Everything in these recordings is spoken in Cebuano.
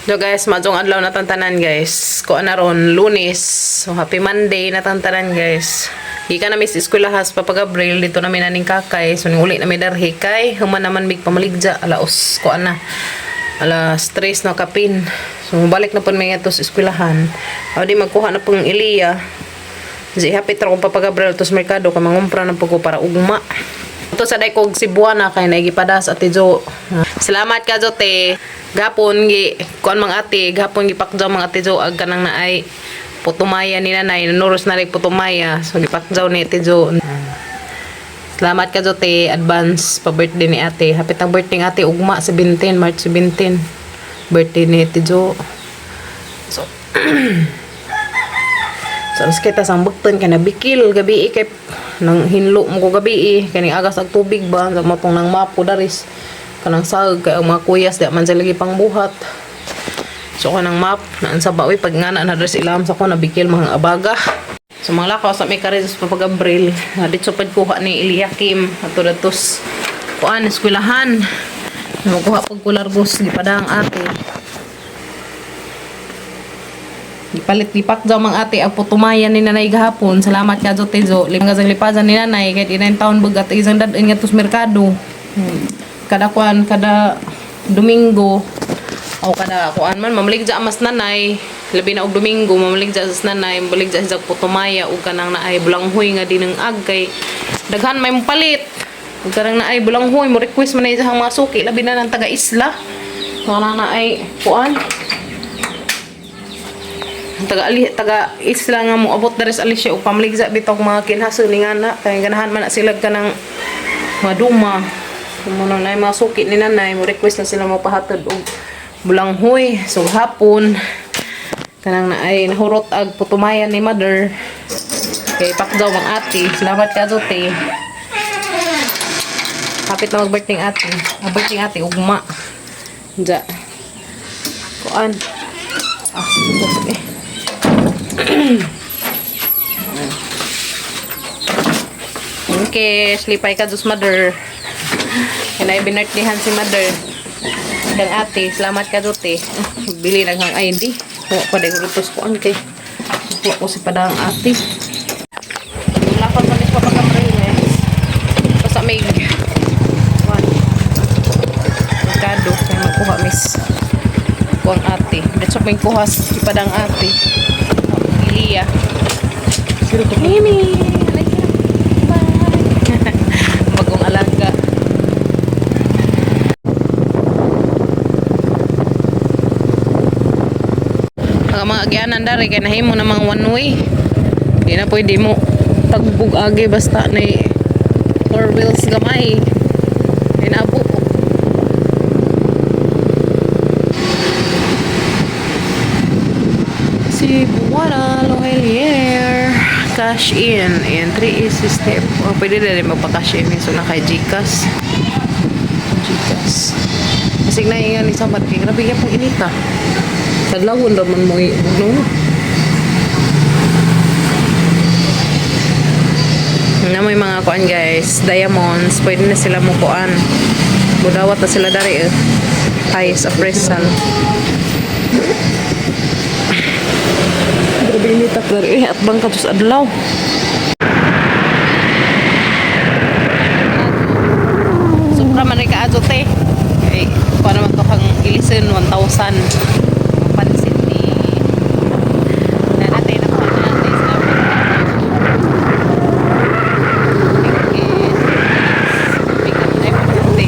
So guys, maayong adlaw na tantanan, guys. Kuan na ron, Lunes. So happy Monday na tantanan, guys. Gikan na mis eskwelahas, Papa Gabriel, dito namin naning kakay. So ning uli na mi darhi kay human naman mig pamaligja alaos kuan na. Alas 3 na kapin. So balik na pud mi ngadto sa eskwelahan. Aw di magkuha na pong Eliya. Di hapit ra kong Papa Gabriel to sa merkado kay mangumpra na pud ko para ugma. Ito sa day kog Cebuana kay naigipadas, Ate Jo. Salamat ka, Jo, te. Gapon gi kuan mang ate, gapon gipakjaw mga Ate Jo ag kanang naay putumaya ni nanay, nanuros na rin putumaya. So gipakjaw ni Ate Jo. Salamat ka, Jo, te, advance pa birthday ni ate. Hapit ang birthday ng ate ugma 17, March 17. Birthday ni Ate Jo. So, alas kita sang bukton kay nabikil gabi kay nang hinlo mo ko gabi kay ning agas ag tubig ba sa mapong nang mapo daris kanang sag kay ang mga kuyas di man sila pang buhat. So kanang map naan sa bawi pag nga na na ilam sa ko nabikil mga abaga. So mga lakaw sa may karis pa Papa Gabriel. Dito pad kuha ni Eliakim ato datos kuan eskwelahan. Magkuha pag kulargos gipadang ate. Gipalit gipak daw mga ate ang putumayan ni nanay gahapon. Salamat ka, Jo Tejo. Limang gazang lipasan ni nanay kahit inang taon bagat isang dad-in nga tos merkado. Kada kuan, kada Domingo o kada kuan man mamaligja mas nanay, labi na og Domingo mamaligja sa nanay, mamaligja sa putumaya ug kanang naay bulanghoy nga dinang ag kay daghan may palit. Ug kanang naay bulanghoy mo request man na isang mga suki, labi na ng taga isla. Kanang naay kuan taga ali taga isla nga mo abot diri sa Alicia ug pamaligsa bitaw mga kinhaso ni ngana kay ganahan man na sila kanang mga duma. Mo nang nay mga suki ni nanay mo request na sila mo pahatod og bulanghoy. So hapon kanang naay nahurot ag putumayan ni mother kay pakdaw mang ate. Salamat ka, Zote. Hapit na mag-birthday ate, ang birthday ate ugma. Diya kuan, ah, sige, sige. Okay, lipay ka dos, mother. Kaya binirthday-han si mother. Kang ate, salamat ka, Dote. Bili naghang ID. Kuha pa dahil rutos ko kay. Kuha ko si padang ate. Lakad pa ni Papa Gabriel eh. Basta may one. Merkado, kaya magkuha miss. Kuha ang ate. Diretso may kuha si padang ate. Iliya. Mimi! Bye! Bagong alaga. Ang mga agyanan dari kay nahimo namang one way. Di na pwede mo tagbog agi basta na four wheels gamay. Inabo. Si Buwana Lohelier. Cash in. Entry is step. O, pwede na rin magpa-cash in. So, na kay Gcash. Gcash. Kasi na nga ni Sabat. Kay grabe ka pong inita. Tadlawon raman mo no? Na may mga kuan guys, diamonds, pwede na sila mo kuan. Budawat na sila dari eh. Highest appraisal. Grabe inita dari eh, at bang katos adlaw. Sobra man ka adto te. Kay kuan naman to kang ilison 1,000. Pansit ni na natin nakuha na natin sa. Thank you. Bigyan na yung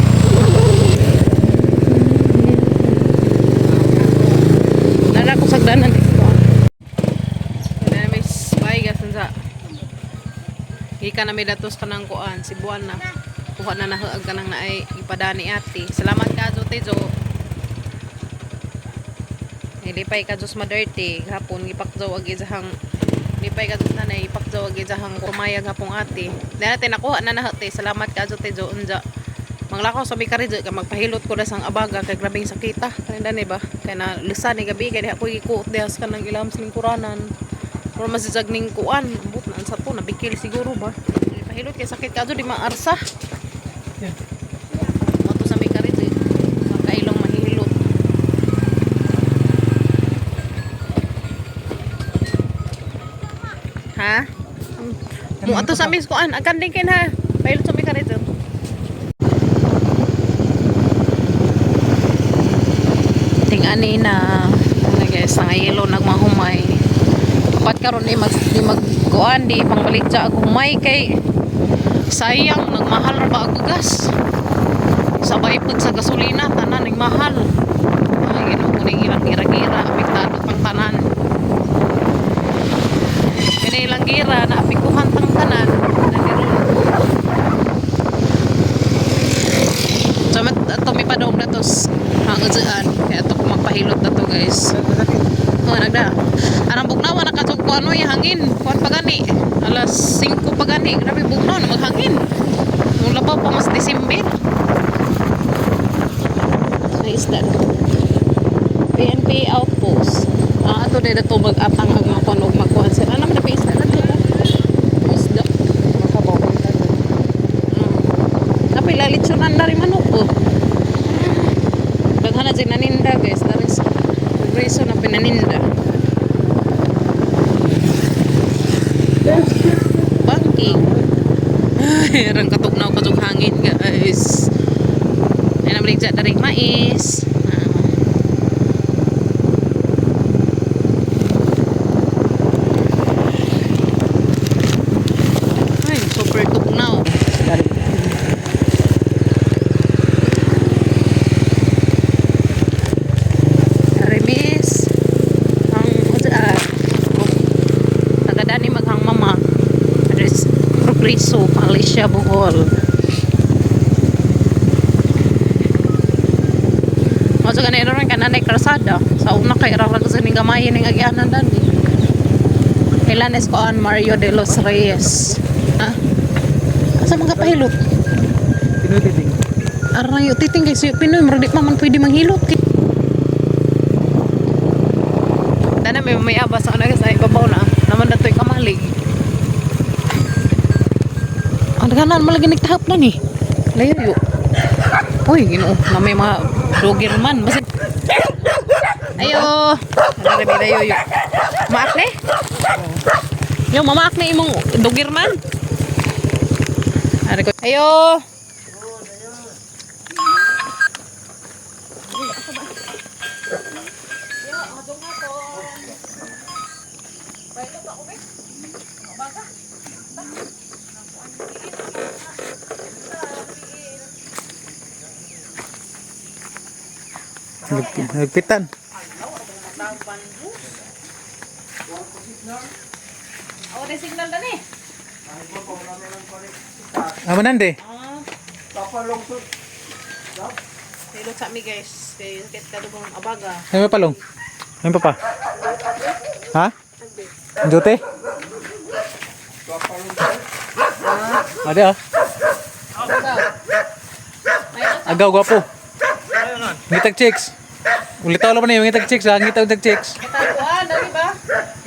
Nara ko sagdanan dito. Na may bye guys sa. Gikan na may datos kanang kuan si Buwan na. Kuha na nahaag kanang naay ipadani ate. Salamat ka, Jo Tejo. Lipay ka Diyos madirty. Hapon gipakjaw ag isahang lipay ka Diyos nanay ipakjaw ag isahang kumayag hapong ate. Di natin nakuha na nahate. Salamat ka, Jo Tejo, unja. Manglakaw sa mi kari ka magpahilot ko na sang abaga kay grabing sakita. Kaninda ni ba? Kay na lusa ni gabi kay diha ko gikuot diha sa kanang ilam sa lingkuranan. Pero masijag ning kuan, ambot na sa to nabikil siguro ba. Pahilot kay sakit ka di maarsa. Mo to sa mi kari. Makailong mahilot. Ha? Mo ato sa mis kuan, agkanding kin ha. Pailot sa mi ka rito. Ting ani na ano guys, nga yellow nagmahumay. Dapat karon di mag kuan di pangbaligya og humay kay sayang nagmahal ra ba og gas. Sabay pud sa gasolina tanan ning mahal. Ay Ginoo ko ning ilang gira-gira apektado pang tanan. Kani ilang gira na apikuhan tang tanan naniron. So mat ato mi padong na tos hanggang kaya ato ko magpahilot na to, guys. Oh, nagda. Arang bugnaw na katong kuan oy hangin. Kuan pa gani. Alas 5 pa gani. Grabe bugnaw na maghangin. Nung labaw pa mas December. May isda. PNP outpost. Ah, ato dito to mag-atang ang mga kuan og magkuan sila. Ano naman na isda na to? Isda. Makabaw. Napay lalitsunan na rin manok ko. Daghan na dyan naninda guys. Dari sa progreso na pinaninda. Banking. Ay, rang katugnaw katug hangin guys. Ay nabalik dyan dari mais. Ah. Ay, super tugnaw. Remis ang ah, tagadani maghang mama Res Progreso, Malaysia, Bohol. Mo sa ganito rin kananay kalsada. Sa una kay ra ra sa ning gamay ning agyanan dani. Kailan es koan Mario de los Reyes. Ah. Asa mga pahilot? Pinoy titing. Aray, titing guys, Pinoy, murag di pa man pwede manghilot. Dana may abas sa una guys, ay babaw na. Naman na to'y kamalig. Ang daganan, malagi nagtahap na ni. Layo yo. Uy, Ginoo, na may mga dogger man. Basta. Ayo. Dara may layo yo. Maak ni? Yo, mamaak ni imong dogger man. Ari ko. Ayo. Nagpitan. Oh, de signal dani. Amo nande. Ah. Hilot sa mi guys, kay sakit kadugong abaga. Ay may palong. May pa pa. Ha? Jote? Ade ah. Agaw gwapo. Ngitag chicks. Ulitaw lang pa niyo ngitag chicks ah, ngitag tag chicks. Katakuan, dali ba?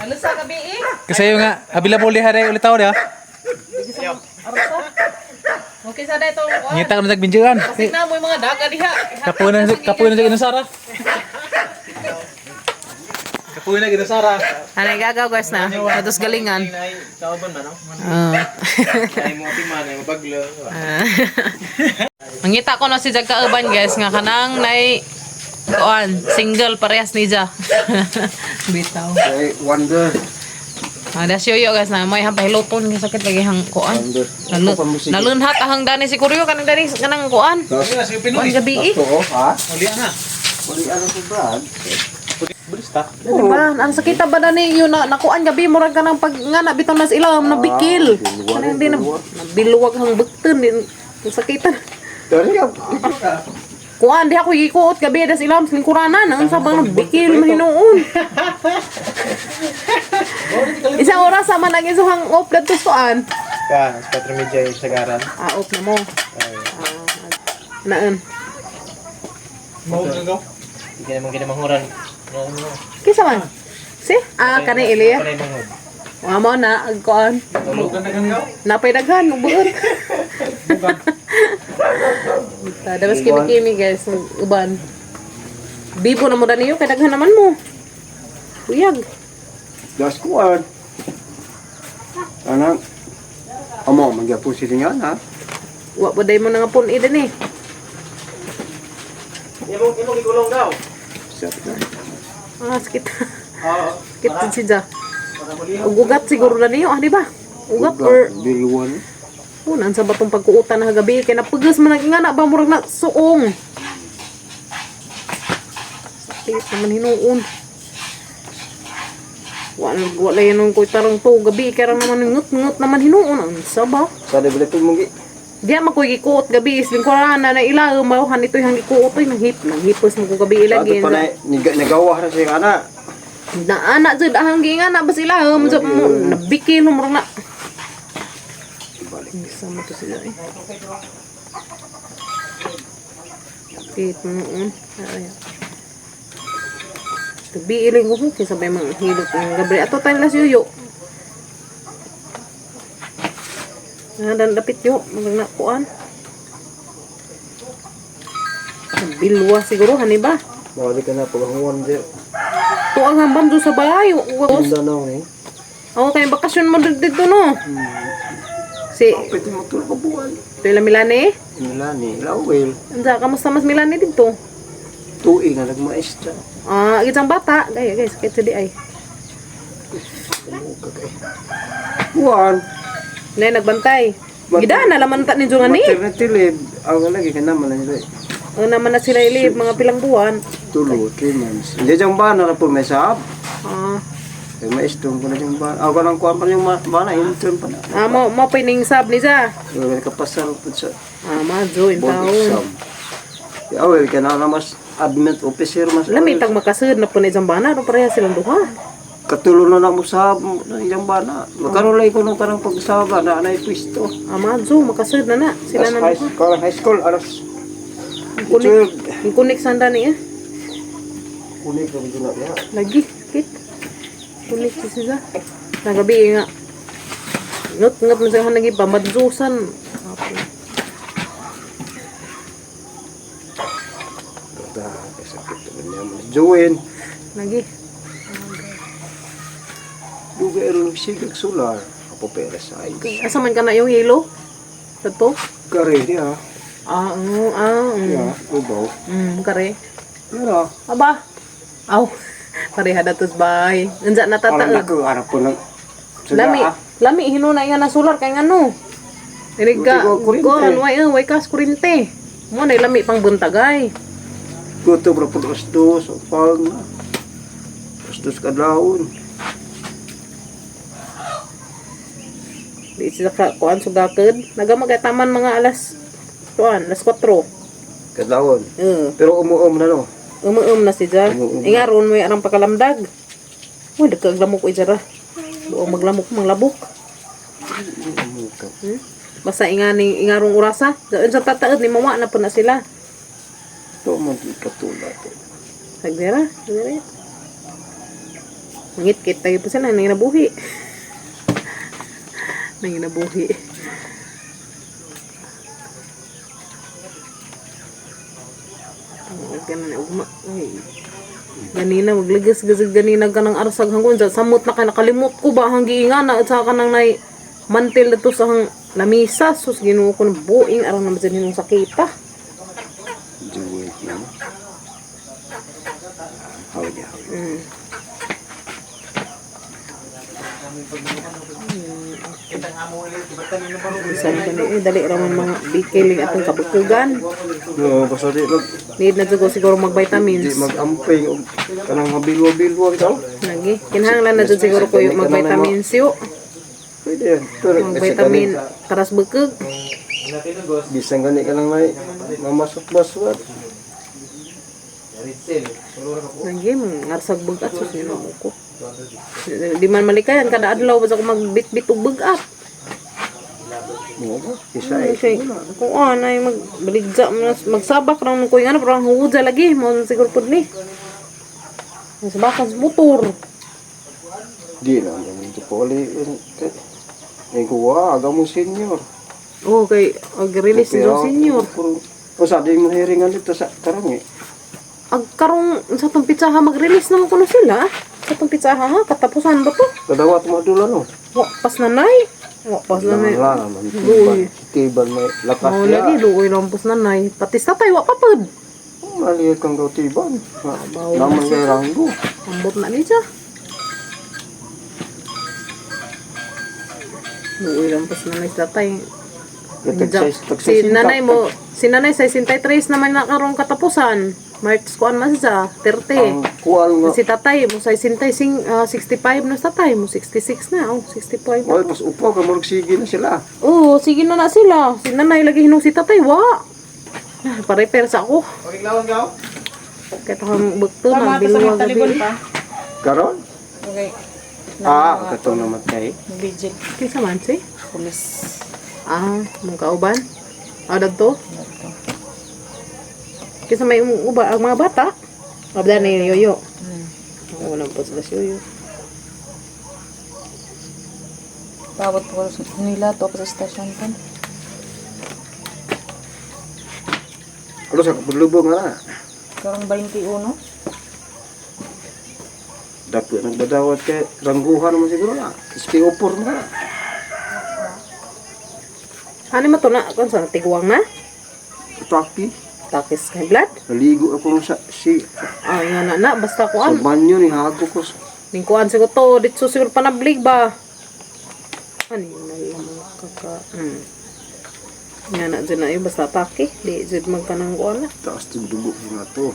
Nalusa gabi eh. Kasi yung nga available diha re ulitaw diha. Arsa. Okay sa dito kuan. Ngitag na tag binjian. Kasi na mo yung mga daga diha. Kapunan sa Ginoo Sara. Kapunan na Ginoo Sara. Ano gagaw guys na? Atos galingan. Kauban ba, no? Ah. Ay mo timan, ay mabaglo. Ah. Mangita ko na si Jag Kauban guys nga kanang nay kuan single parehas ni Ja. Bitaw. Ay, wonder. Ah, das yoyo guys na may hang pahiluton kay sakit lagi hang kuan. Wonder. Nalunhat ahang dani si Kuryo kanang dani kanang kuan. Si Kuan gabi eh. Ito, ha? Uli na. Uli ano si Brad? Burista. Di ba? Ang sakit ba dani yun na nakuan gabi murag kanang pag nga na bitaw nas ilam nabikil. Kanang di na nabiluwag hang bekten din. Ang sakitan. Dari ka. Kuan di ako gikuot gabi das ilam sa lingkuranan. Ang sabang nabikil man hinuon. Isang oras sama nang isuhang off kadto kuan. Ka, sa 4:30 sa garan. Ah, off na mo. Ah, naan. Mo gago. Hindi naman ginamanguran. Kisa man? Si? Ah, kani Ilya. Panay mangod. Wa mo na ag kuan. Napay daghan ubuot. Dabas kimi-kimi guys, uban. Bibo na mo daniyo kay daghan naman mo. Uyag. Das kuan. Anang amo man gyapon sila nga na. Wa pa day mo na nga pun din eh. Imong imong ikulong daw. Sabi na. Ah, sakit. Oo. Sakit siya. Ug ugat siguro na niyo, ah, di ba? Ugat or Biluan. unan sa batong pagkuutan na gabi kay napugas man nga na ba murag na suong. Sakit naman hinuon. Wala wala yan nung koy tarong to gabi kay ra naman ngut-ngut naman hinuon unsa ba? Sa debele mong gi. Diya man ko'y gikuot gabi is lingkuran na na ila maohan ito yung gikuot oy nanghip nanghipos mo ko gabi Sa ilagi ato pa na nagawa na siya ana. na ana jud ahang giingan na ba sila mo jud mo nabikil mo na. Ibalik. Isa mo to sila eh. Sakit mo noon. Ay. Gabi iling ko kung sabay mga hilot ng gabi. Ato tayo las yuyo. Ah, dan dapit yo. Magnakuan. Bilwa siguro, hani ba? Bawali ka na paghanguan di. Tuang hambam doon sa bahay. Tinda na eh. Oo, kaya bakasyon mo dito, no? Si, Pwede mo tulog ka buwan. Pila Milane? Milani, lawel. Ansa, kamusta mas Milane dito? Tuig nga nagmaestra. Ah, isang bata. Gaya, guys, kahit di ay. Buwan. Nay, nagbantay. Gida, nalaman ta ni Jungan ni. Maternity leave. Ang lagi ka naman na nila. O naman na sila ilib, mga pilang buwan. Tulo, 3 months. Hindi diyang ba na po may saab. Ah, Kay maestro ko na diyang ba. Ako lang kuan pa yung bana, intern pa na. ah mo, mo pining sab ni sa. Wala ka pasar po sa Ah, madyo, in board taon. exam. Ya, well, ka na mas admin officer mas. Lami tag makasud na po na isang bana, no pareha silang duha. Katulo na lang mo sa iyang bana. Magkaroon lang ko nung karang pagsaba na anay pwisto. Ah, madyo, makasud na na. Sila As na high, duha. karang high school, alas Ang kunik, ang kunik sanda niya. Kunik na medyo na diha. Lagi, kit. Kunik si sila. Nagabi nga. Ngut, ngut man sa nagi pamadzusan. Apo. Bata, kasakit naman niya mo. Join. Lagi. Dugay ron sigag solar. Apo pera sa ay. Asa man ka na yung yelo? Tato? Kare diha. Ah, ah. Ya, ubaw. Kare. Pero, Aba. Aw. Pareha na tos bay. Unsa na parang tataod. nako arap po ng Lami, lami hinuna nga na solar kay ngano. Dili ka, Buti ko, kurente. kuan way way kas kurente. Mo na lami pang buntagay. Kuto bro po alas dos, o pag na. Alas dos kadlawon. Di sila ka kuan sugaked. Nagamagataman mga alas kuan, alas 4. Kadlawon. Eh, Pero umuom na no. umuum na si Jar. Umuum. Ingaron mo arang pakalamdag. Uy, nagkaglamok ko ijara. Buong maglamok, manglabok. Umuom ka. Basta ingani ingarong orasa. Sa tataod ni mawa na po na sila. Ito man di katula to. Nagdira, nagdira. Mangit-kit tayo po sila, nanginabuhi. Nanginabuhi. Tawag ka na ugma. Ay. Ganina, maglagas-gasag ganina ka ng arsag hanggon. Sa samot na ka, nakalimot ko ba hang giinga na at saka nang nay mantel na to sa hang lamisa. Sus, ginoo ko ng buing arang naman sa ninong sakita. Join na. Hawa niya. Bisan ka ni, eh, dali raman mga bikiling atong kabukugan. No, basta di mag Need na jud ko siguro di mag-vitamins. mag-amping og kanang mabilwa-bilwa bitaw. Lagi. Kinahanglan na jud siguro ko yung mag-vitamins yo. Pwede yan. Pero Mag-vitamin para sa bukog. Bisan gani ka lang may mamasok-masok. Lagi, ngarsag bugat sus Ginoo ko. Di man malikayan kada adlaw basta ko magbitbit og bugat. Mo ba? Isa eh. Kay kung ano ay magbaligja mo na- magsabak ra ko yung ano pero ang huwad lagi mo na siguro pud ni. Sabakan sa motor. Di na naman ito po ulit. Eh, kuwa, aga mo senior. Oh, kay ag-release ni senior. O sa di mo hiringan dito sa karangi. Ag karong sa tong pitsaha mag-release naman kuno sila. Sa tong pitsaha ha, katapusan ba to? Kadawat mo dula no. Wa pas na nay. Wa pas na may. Lang man. Tiban, tiban may lakas Oh, ya. lagi luoy lang pos nanay. Pati sa tatay wa pa pud. Maliit kang daw tiban. Naman kay ranggo. Ambot na ni siya. Luoy lang pos nanay sa tatay. Si nanay mo, si nanay sa 63 naman na karong katapusan. March kuan man siya, 30. Ang kuan nga. Si tatay mo sa 65 na sa tatay mo 66 na, oh, 65. Oy, pas upo ka murag sige na sila. Oo, sige na na sila. Si nanay lagi hinong si tatay, wa. Ah, pare-pair sa ako. Okay, lawan gaw. Kaya kang bugto na, bilwa gabi. Karon? Okay. Ah, katong namatay. Vigil. Kinsa man si? Pulis. Ah, mong kauban? Ah, dadto? Ito. Kinsa may uba ang mga bata? Abda ni Yoyo. Oo, nang po sila si Yoyo. Bawat po nila to sa stasyon pa. Ano sa kapulubong nga na? Karong 21. Dapat nagbadawat kay rangguhan naman siguro na. SPO4 na. Ano man to na? Kung sa tigwang na? Taki. Takis kay blood? Naligo ako sa si Ay, nga na na. Basta sa kuan. banyo ni hago ko. Ningkuan siguro to. Dito siguro panablig ba? Ano yun na lang mga kaka... Nga na dyan na yun. Basta atake. Di dyan magkanang kuan na. Taas ng dugo ko nga to.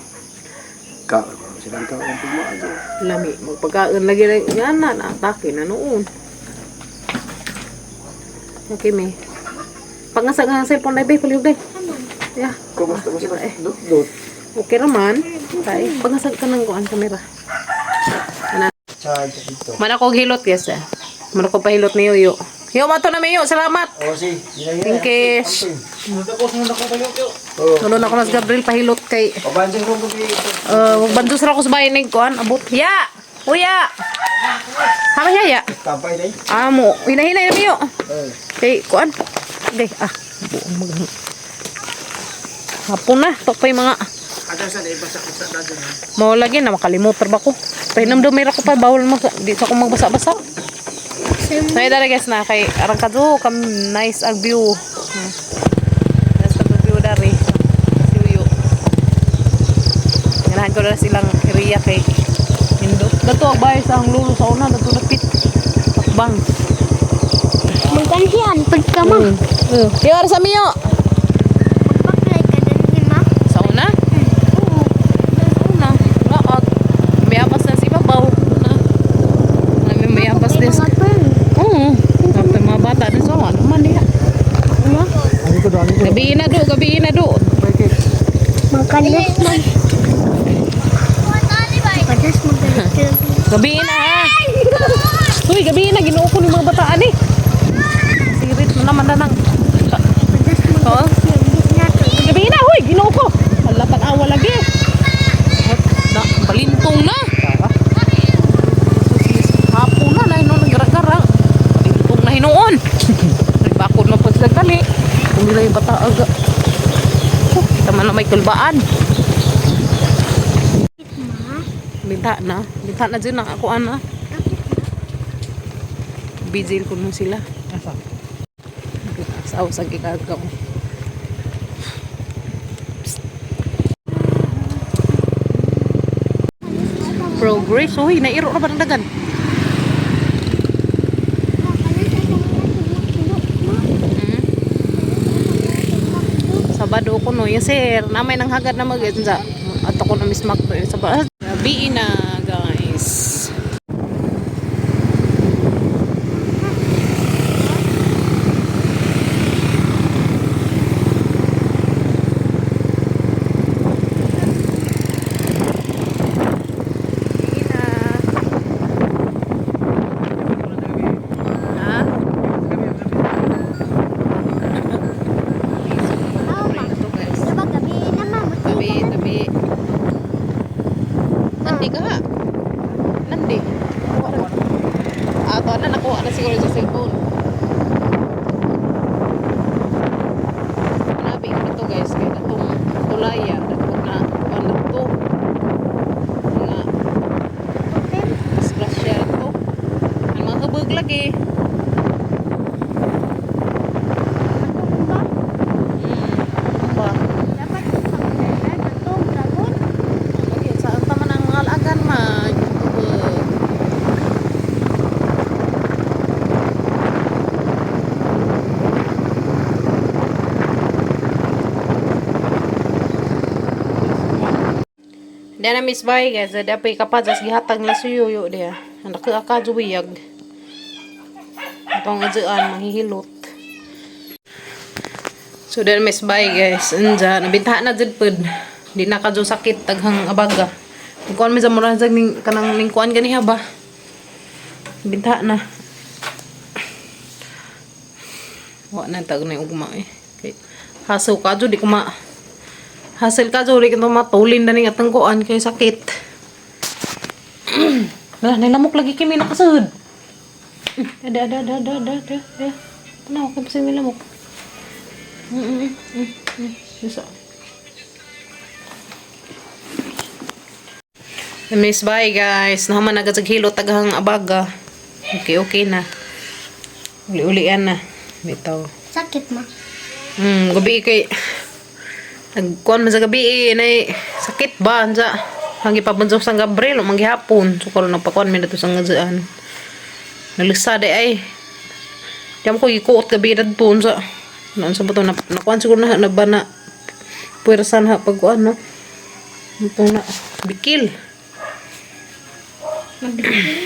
Kaon naman silang kaon pagmaado. Lami. Magpagkaan lagi na. Nga na. Na-atake na noon. Okay, may. Pangasag nga ang cellphone na, be. Palihog day. Yeah. Kumusta mo sila? Dot dot. Okay raman. Tay, pangasag ka ng kuan kamera. Charge dito. Man ako hilot, yes eh. Man ako pahilot ni Yoyo. Yo, mato na mayo. Salamat. Oh, si. Thank you. Tulon ako mas Gabriel pahilot kay Pabansin ko gabi. Bandus ra ko sa bahay nig kuan abot. Ya. Uya. Hama siya ya. Tapay day. Amo, hinahinay na miyo. Kay kuan. Okay, ah. Buong mag Hapon na, tokpay mga Mao lagi na makalimot ra ba ko. Pahinam daw mira ko pa bawal mo di sa ko magbasa-basa. So dara guys na kay arang kadto kam nice ag view. Nice ag view dari. Siuyo. Ganahan ko na silang area kay Indo. Dato ang bahay sa ang lulo sa una dato dapit. Takbang. Magkansiyan, pagka ma. Yo, sa miyo. Magpaklay ka din, ma. Sa una? Oo. Sa una. Laot. May apas na si Babaw. Na. May apas May din. mga perm. Oo. Kapag mga bata din so, ano man diha. Ano? Gabi na do, gabi na do. Magkalas mag... Magkalas magalit ka. Gabi na ha. Uy, gabi na ginoo ko ni mga bataan eh. Sirit mo naman na nang. Magkalas Oo. magalit na to. Gabi na, huy, ginoo ko. Hala tanawa lagi. Na, balintong na. Hapon na, na hinuon gara-gara. Balintong na hinuon. Nagbakod na po sila dali. Kung nila yung bata aga. Oh, kita man na may kulbaan. Binta na. Binta na dyan ang ako ana. Bijil ko nun sila. Asa? Sa sa gigagaw. Progress. Uy, nairo na ba ng dagan? Sabado ko no, yes sir. Namay nang hagad na mag sa ato ko na miss Macdo sa ba. Gabi na, guys. Gabi na. Ha? Ito, guys. Diba gabi na ma? Tabi, tabi. Nandi ka ha? Nandi. Ah, to na nakuha na siguro sa cellphone. Hanabi ko na to guys, kaya itong tulaya, dagko na, ano to. Mga disgrasya to. Ang mga hubog lagi. Diya na miss bay guys, diya pa ikapajas gihatag na suyuyo diya. Anak ka ka juwiyag. Atong adyan manghihilot. So diya na miss bay guys, anja nabintahan na jud pud. Di na kadyo sakit taghang abaga. Kuan mi sa mura sa ning kanang ning kuan ganiha ba. Bintahan na. Wa na tag na ugma eh. Kay hasaw ka di ko ma hassle ka jud di ko matulin na ning atong kuan kay sakit. Wala, nilamok lagi kimi nakasud. Ada ada ada ada ada ada. Ada. Tanaw ka pa sa nilamok. Bisa. Miss, bye guys. Nahaman agad sa hilo taghang abaga. Okay, okay na. Uli-ulian na. Bitaw. Sakit ma. Gabi kay nagkuan man sa gabi eh, nay sakit ba anja. Hangi pa sa San Gabriel o manggihapon. So karon nagpakuan mi dito sa ngadzaan. Nalisa di ay. Di mo ko gikuot gabi dadto unsa. Noon sa bato na nakuan siguro na na ba na puwersa na pagkuan no. Ito na bikil. Mabigil.